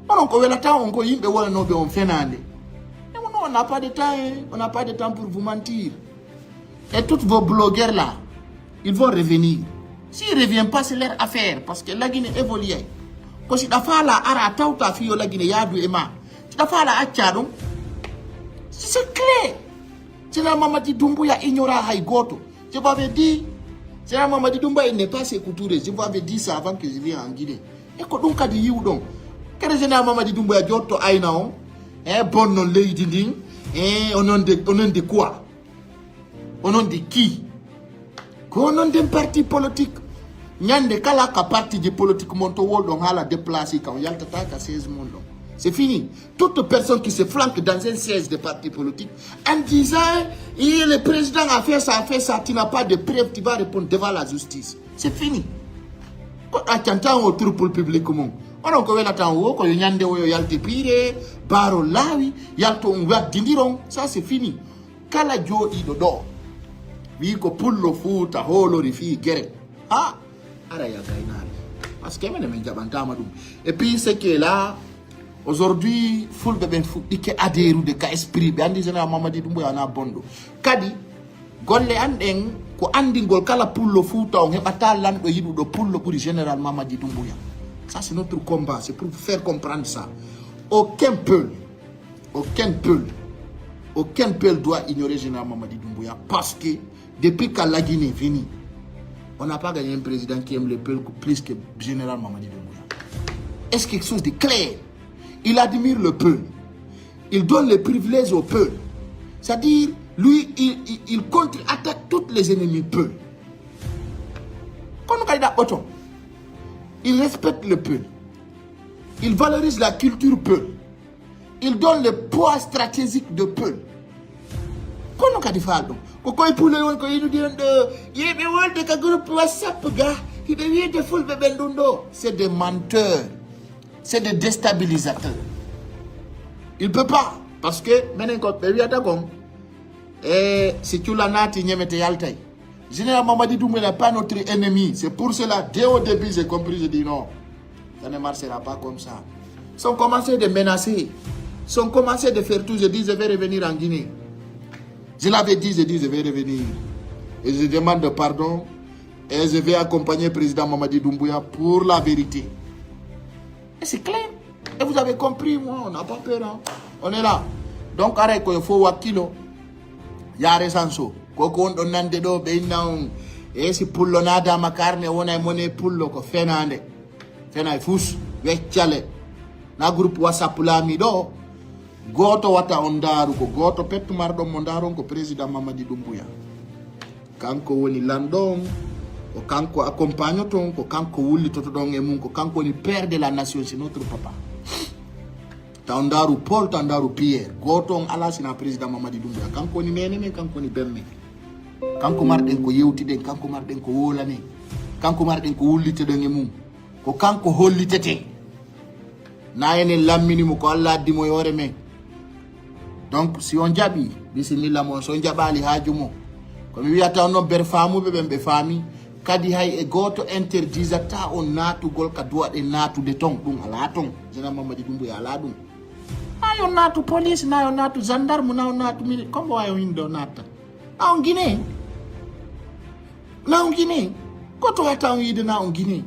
Onon ko welata on ko yimɓe wonanooɓe on fenaande. Mais non, on n'a pas de temps, hein. On n'a pas de temps pour vous mentir. Et tous vos blogueurs là, ils vont revenir. S'ils reviennent pas, c'est leur affaire, parce que la Guinée évolue. Ko si ɗa faala ara tawta fiyo la Guinée yaadu e ma. Si ɗa faala acca ɗum. C'est clair. Général Mamadi Doumbouya ignora hay gooto. Je vous avais dit, Général Mamadi Doumbouya, il n'est pas Sékou Touré. Je vous avais dit ça avant que je vienne en Guinée. E ko ɗum kadi yiwɗon. Kere Général Mamadi Doumbouya jotto ayna on. E bonnon leydi ndin. E onon de, onon de quoi? Onon de qui? Ko onon den parti politique. Ñande kala ka parti ji politique mon to wol ɗon haala déplacé ka on yaltata ka siège mon ɗon. C'est fini. Toute personne qui se flanque dans un siège de parti politique en disant, eh, le président a fait ça, a fait ça, tu n'as pas de preuves, tu vas répondre devant la justice. C'est fini. Ko accanta o trouble public mon. Onon ko welata o ko yo ñande o yo yalte piire, baaro laawi, yalto on waddindiron. Ça, c'est fini. Kala jooɗiiɗo ɗo, wii ko pullo Fuuta hoolori fii gere. Ha, ara ya gaynaali. Parce que menen men jaɓantaama ɗum. Et puis, c'est que là, aujourd'hui, fulɓe ɓen fuɗɗike adérude ka esprit. Ɓe anndi Général Mamadi Doumbouya wona bonɗo. Kadi, golle an ɗen, ko anndingol kala pullo Fuuta on heɓata lanɗo yiɗuɗo pullo ɓuri Général Mamadi Doumbouya. Ça, c'est notre combat. C'est pour vous faire comprendre ça. Aucun Peul, aucun Peul, aucun Peul doit ignorer Général Mamadi Doumbouya parce que depuis que la Guinée est venue, on n'a pas gagné un président qui aime le Peul plus que Général Mamadi Doumbouya. C'est quelque chose de clair. Il admire le Peul. Il donne les privilèges au Peul. C'est-à-dire, lui, il, il, il contre-attaque tous les ennemis Peul. Kono kadi ɗaɓɓoto. Il respecte le Peul. Il valorise la culture Peul. Il donne le poids stratégique de Peul. Kono kadi faal ɗum. Ko koye pullo woni ko yiɗude on ɗo. Yeɓe wolde ka groupe WhatsApp ga. Hiɓe wiyde fulɓe ɓen ɗum ɗo. C'est des menteurs. C'est des déstabilisateurs. Il peut pas. Parce que menen ko ɓe wiyata kon, e si cula naati ñemete yaltay. Général Mamadi Doumbouya n'est pas notre ennemi. C'est pour cela, dès au début, j'ai compris, j'ai dit non. Ça ne marchera pas comme ça. Ils ont commencé de menacer. Ils ont commencé de faire tout. Je dis, je vais revenir en Guinée. Je l'avais dit, je dis, je vais revenir. Et je demande pardon. Et je vais accompagner le président Mamadi Doumbouya pour la vérité. Et c'est clair. Et vous avez compris, moi, on n'a pas peur, hein. On est là. Donc, aray ko yo fo wakkilo. Yaare sanso. Ko ko on ɗon nande ɗo, ɓe inna on. E si pullo naada makarne, wona e mone pullo, ko fenaande. Fenay fus, weccale. Na groupe WhatsApp laami ɗo. Gooto wata on ndaaru, ko gooto pettu marɗon mo ndaaron, ko président Mamadi Doumbouya. Kanko woni lanɗo on, ko kanko accompagnoto on, ko kanko wullitoto ɗon e mum, ko kanko woni père de la nation, c'est notre papa. Taw ndaaru Paul, taw ndaaru Pierre. Gooto on alaa sina président Mamadi Doumbouya. Kanko woni neene men, kanko woni ben men. Kanko marɗen ko yewtiɗen, kanko marɗen ko wowlanen, kanko marɗen ko wullitoɗen e mum. Ko kanko holliteten. Na enen lammini mo, ko Alla addi mo e hoore men. Donc, si on jaɓi, bisimilla mo, so on jaɓaali haaju mo. Ko mi wiyata on non, ber faamuɓe ɓen ɓe faami. Kadi hay e gooto interdisata on naatugol ka duwaɗen naatude ton, ɗum alaa ton. Général Mamadi Doumbouya alaa ɗum. Na yo naatu police, na yo naatu gendarme, na yo naatu mili-, ko mbo wawi on hinde o naata. Na on Guinée. Na on Guinée. Ko to wata on yiide na on Guinée.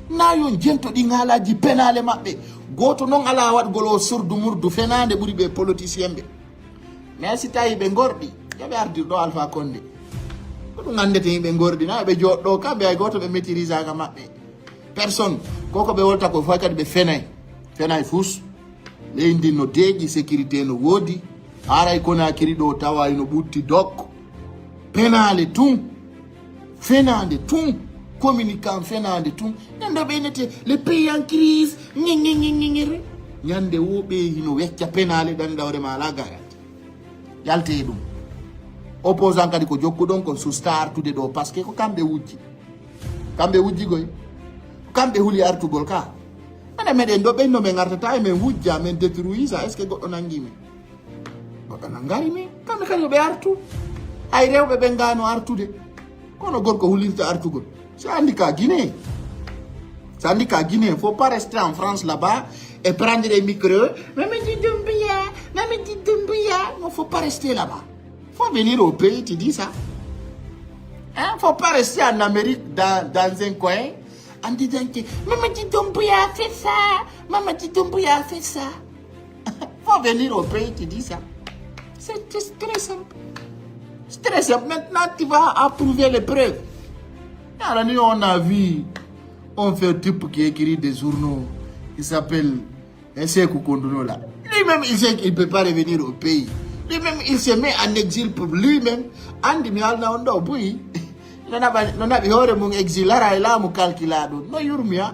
Na yo on jento ɗin haalaaji penaale maɓɓe. Gooto non alaa waɗugol o surdu murdu fenaande ɓuri ɓe politicien ɓe. Mais si tawi ɓe ngorɗi, yo ɓe ardir ɗo Alpha Condé. Ko ɗum anndete yimɓe ngorɗi, na ɓe jooɗɗo kamɓe hay gooto ɓe maîtrisaka maɓɓe. Personne, ko ko ɓe wolta ko fay kadi ɓe fenay. Fenay fus. Leydi no deeƴi, sécurité no woodi. Haray Conakry ɗo tawa ino ɓutti dok. Penaale tun. Fenaande tun. Communiquant fenaande tun. Ñande ɓe nete, le pays en crise. Ñi, ñi, ñi, ñi, ñi. Ñande wo ɓe hino wecca penaale ɗan ɗawre ma ala garanti. Yalte e ɗum. Opposant kadi ko jokkuɗon kon susta artude ɗo, parce que ko kamɓe wujji. Kamɓe wujji koy. Kamɓe huli artugol ka. Mene meɗen ɗo ɓen no men artata e men wujja, men détruisa. Est-ce que goɗɗo nangi men? Goɗɗo nangari men. Kamɓe kadi yo ɓe artu. Hay rewɓe ɓen ngano artude. Kono gorko hulirta artugol. C'est handicap Guinée. C'est handicap Guinée. Faut pas rester en France là-bas et prendre les micros. Mamadi Doumbouya, Mamadi Doumbouya. Non, faut pas rester là-bas. Faut venir au pays, tu dis ça. Hein? Faut pas rester en Amérique dans, dans un coin en disant que Mamadi Doumbouya a fait ça, Mamadi Doumbouya a fait ça. Faut venir au pays, tu dis ça. C'est c'est très simple. C'est très simple. Maintenant, tu vas approuver les preuves. Alors, nous, on a vu, on fait un type qui écrit des journaux. Il s'appelle, hein, Sekou Koundono là. Lui-même, il sait qu'il ne peut pas revenir au pays. Lui-même, il se met en exil pour lui-même. Andi mi alna on ɗo buy. No naɓa, no naɓi hoore mum exil, hara e laamu kalkila ɗum. No yurmi ha.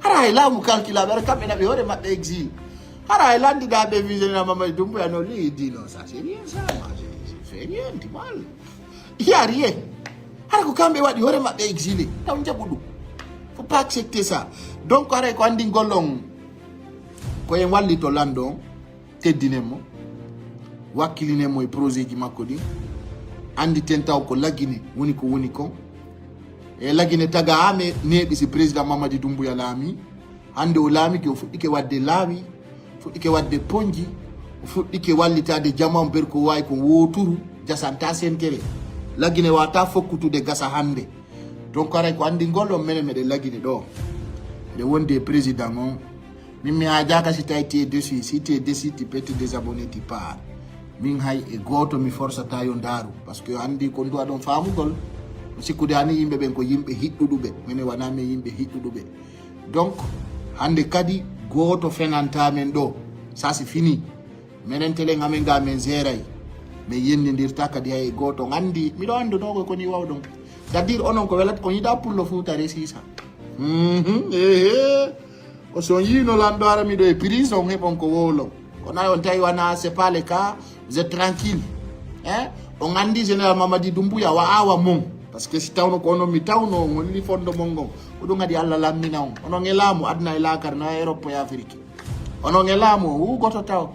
Hara hay laamu kalkilaaɓe, hara kamɓe naɓi hoore maɓɓe exil. Hara hay lanndiɗaa ɓe visa na Mamadi Doumbouya no lii dino, ça c'est rien ça, moi, je, je fais rien de mal. Il y a rien. Hara ko kamɓe waɗi hoore maɓɓe exilé. Taw jaɓu ɗum. Faut pas accepter ça. Donc, haray ko anndi ngol on, ko en wallito lanɗo on. Teddinen mo, wakkilinen mo e projet ji makko ɗin. Annditen taw ko Lagine woni ko woni kon. E Lagine tagaa haa me neeɓi si président Mamadi Doumbouya laami. Hannde o laamike, o fuɗɗike waɗde laawi, fuɗɗike waɗde ponji, o fuɗɗike wallitaade jamaa on, ber ko waawi ko wooturu, jasanta sentere. Lagine waata fokkutude gasa hannde. Donc, haray ko anndi ngol on menen meɗen Lagine ɗo. Eɗen wondi e président on. Min mi haajaaka si tawi tu es déçu. Si tu es déçu, tu peux te désabonner, tu pars. Min hay e gooto mi forsata yo ndaaru. Parce que anndi ko nduwa ɗon faamugol. Mi sikkude ani yimɓe ɓen ko yimɓe hiɗɗuɗuɓe. Minen wonaa men yimɓe hiɗɗuɗuɓe. Donc, hannde kadi gooto fenantaa men ɗo. Ça c'est fini. Menen telen amen ga men jeeray. Men yennindirta kadi hay e gooto. On anndi, miɗo anndunoo ko koni wawɗon. C'est-à-dire, onon ko welat, on yiɗaa pullo Fuuta resisa. Mhm, ehe. Ko si on yiino lanɗo ara miɗo e prison, heɓon ko wowlon. Kono hay on tawi wana, c'est pas le cas, vous êtes tranquille. Hein? On anndi Général Mamadi Doumbouya wa awa mon. Parce que si tawno ko onon mi tawno, on holli fondo mon ngon. Ko ɗum adi Alla lammina on. Onon e laamu, aduna e laakara, na Europe e Afrique. Onon e laamu, on wugoto taw.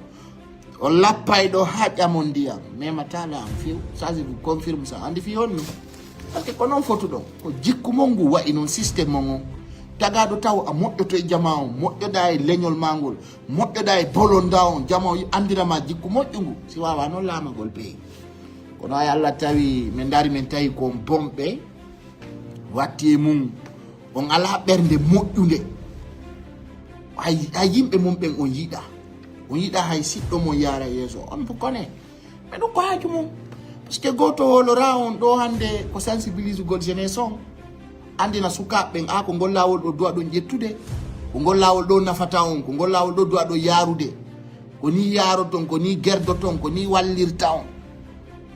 On lappay ɗoo haa ƴamon ndiyam, memataa lan few. Ça, je vous confirme ça. Anndi fii honno? Parce que ko non fotuɗon. Ko jikku mon ngu wa'i non, système mon on. Tagaaɗo taw a moƴƴoto e jamaa on, moƴƴoɗaa e leñol maa ngol, moƴƴoɗaa e bolondaa on, jamaa on anndira ma jikku moƴƴu ngu. Si waawaa non laamagol peyi. Kono hay Alla tawi min ndaari min tawi ko on bonɓe, watti e mun, on alaa ɓernde moƴƴunde. Hay, hay yimɓe mon ɓen on yiɗaa. On yiɗaa hay siɗɗo mon yaara yeeso. On fof kone. Mais ɗum ko haaju mum. Parce que gooto hooloraa on ɗoo hannde ko sensibilisugol jeunesse on. Anndina sukaaɓe ɓen, aa, ko ngol laawol ɗoo duwaɗon ƴettude. Ko ngol laawol ɗoo nafata on. Ko ngol laawol ɗoo duwaɗon yaarude. Ko nii yaaroton, ko nii gerdoton, ko nii wallirta on.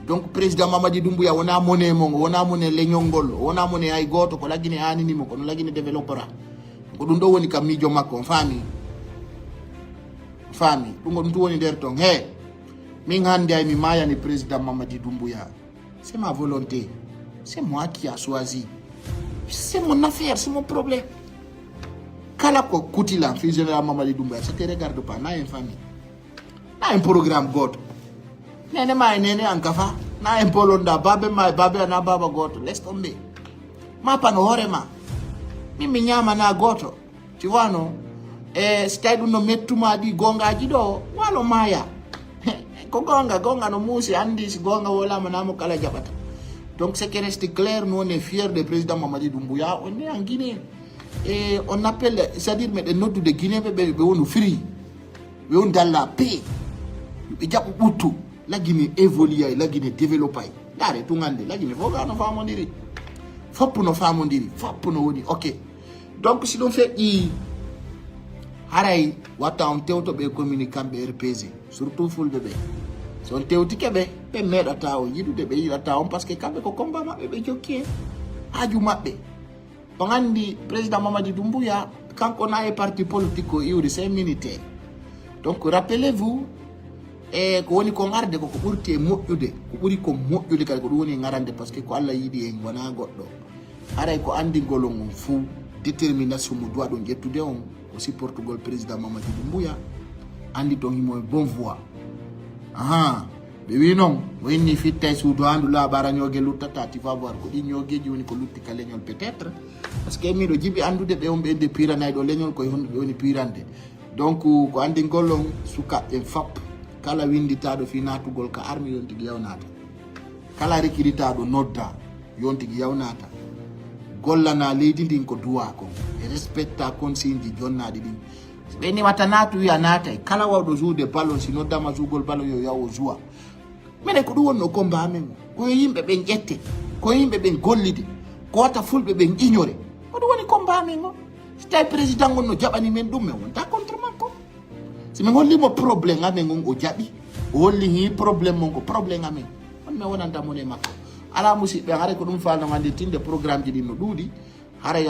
Donc, président Mamadi Doumbouya wonaa mone mon, o wonaa mone leñol ngol, o wonaa mone hay gooto, ko Lagine aanini mo, kono Lagine développera. Ko ɗum ɗoo woni ka miijo makko, on faami? Faami. Ɗum ko ɗum tun woni nder ton. He, min hannde hay mi maayani président Mamadi Doumbouya. C'est ma volonté. C'est moi qui a choisi. C'est mon affaire, c'est mon problème. Kala ko kutilan fii général Mamadi Doumbouya, ça te regarde pas, na en famille. Na en programme gooto. Neene maa e neene an kafa. Na en bolondaa, baabe maa e baabe an, na baaba gooto. Laisse tomber. Maa pano hoore maa. Min mi ñaamanaa gooto. Tu vois, non? E si tawi ɗum no mettuma ɗi goongaaji ɗoo, walo maaya. Ko goonga, goonga no muusi, anndi si goonga wolaama na mo kala jaɓata. Donc, ce qui reste clair, nous on est fiers de président Mamadi Doumbouya, on est en Guinée. Et on appelle, c'est-à-dire, meɗen noddude Guinée ɓe, ɓe, ɓe wonu free. Ɓe wonu dans la paix. Ɓe jaɓu ɓuttu. La Guinée évolue, la Guinée développe. Ndaare tun hannde, la Guinée fof ga no faamondiri. Fof no faamondiri, fof no woni, ok. Donc, si ɗum feƴƴi, haray watta on tewto ɓe communiquant ɓe R P G, surtout fulɓe ɓe. Si on tewtike ɓe, ɓe meeɗata on yiɗude, ɓe yiɗata on, parce que kamɓe ko combat maɓɓe ɓe jokki e haaju maɓɓe. On anndi président Mamadi Doumbouya, kanko na e parti politique ko iwri, c'est militaire. Donc, rappelez-vous, e ko woni ko ngarde ko, ko ɓurti e moƴƴude, ko ɓuri ko moƴƴude kadi ko ɗum woni e ngarande, parce que ko Allah yiɗi en, wonaa goɗɗo. Haray ko anndingol on on fuu, détermination mo duwaɗon ƴettude on, ko supportugol président Mamadi Doumbouya, anndi ton himo e bonne voie. Ahan, ɓe wi non, o inni fitta e suudu haandu laaɓa, hara ñooge luttata, tu vas voir, ko ɗin ñoogeeji woni ko lutti ka leñol peut-être, parce que miɗo jiɓi anndude ɓe on ɓe nde piranayɗo leñol, koye honɗum ɓe woni pirande. Donc, ko anndingol on sukaaɓe ɓen fap, kala winnditaaɗo fii naatugol ka arme, yo on tigi yaw naata. Kala recrutaaɗo nodda, yo on tigi yaw naata. Gollana leydi ndin ko duwaa kon, e respecta consigne ji jonnaaɗi ɗin. Si ɓe ni wata naatu, wi'a naatay. Kala wawɗo jouer ballon, si noddama jouegol ballon, yo yaw o joua. Minen ko ɗum wonno combat amen o. Ko yo yimɓe ɓen ƴette, ko yo yimɓe ɓen gollide, ko wata fulɓe ɓen ignoré. Ko ɗum woni combat amen o. Si tawi président on no jaɓani men ɗum, men wonta contre makko. Si min holli mo problème amen on, o jaɓi, o holli hi problème mon ko problème amen, on min wonanta mon e makko. Alaa musiɓɓe, haray ko ɗum faalno hannde tinde programme ji ɗin no ɗuuɗi, haray